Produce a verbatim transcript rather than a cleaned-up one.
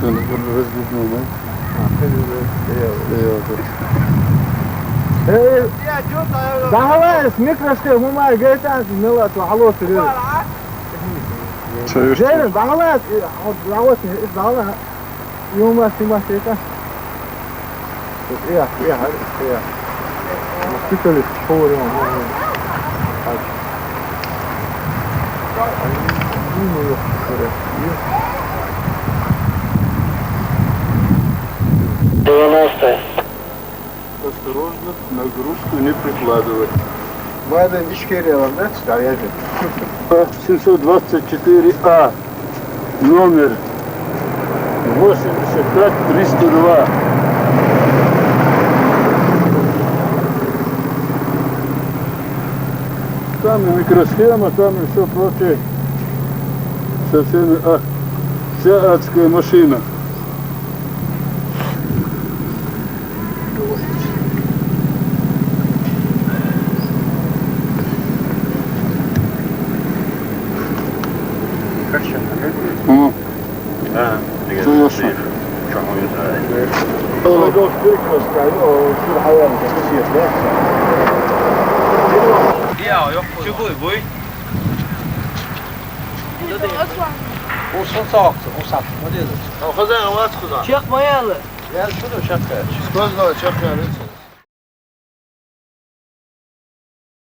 Тана гур разливной май. Эй, дӀахьалаэс микрошка хӀумай гайтан, мела цо хьалоцур. Ца юрт. Жерин, дӀахьалаэс, э, хьо дӀахьалаэс, э, дӀахьала. Юма, сима, сета. Эх, эх, эх. Специалист, школа, ё, ё, ё. Девяносто. Осторожно, нагрузку не прикладывать. Мадам Ишкерия, да? Да, я же. Семьсот двадцать четыре А. Номер восемьдесят пять триста два. Там и микросхема, там и все прочее. Со всеми, а, вся адская машина. Ага. Конечно. А, конечно. Чё, я что? Чё, он не знает? Чё, бой, бой? Ус сакъ, ус сакъ, молодец. Хозяин, вот куда. Чекъ ма яла. Я что-то сейчас. Что знаю, чё, конечно.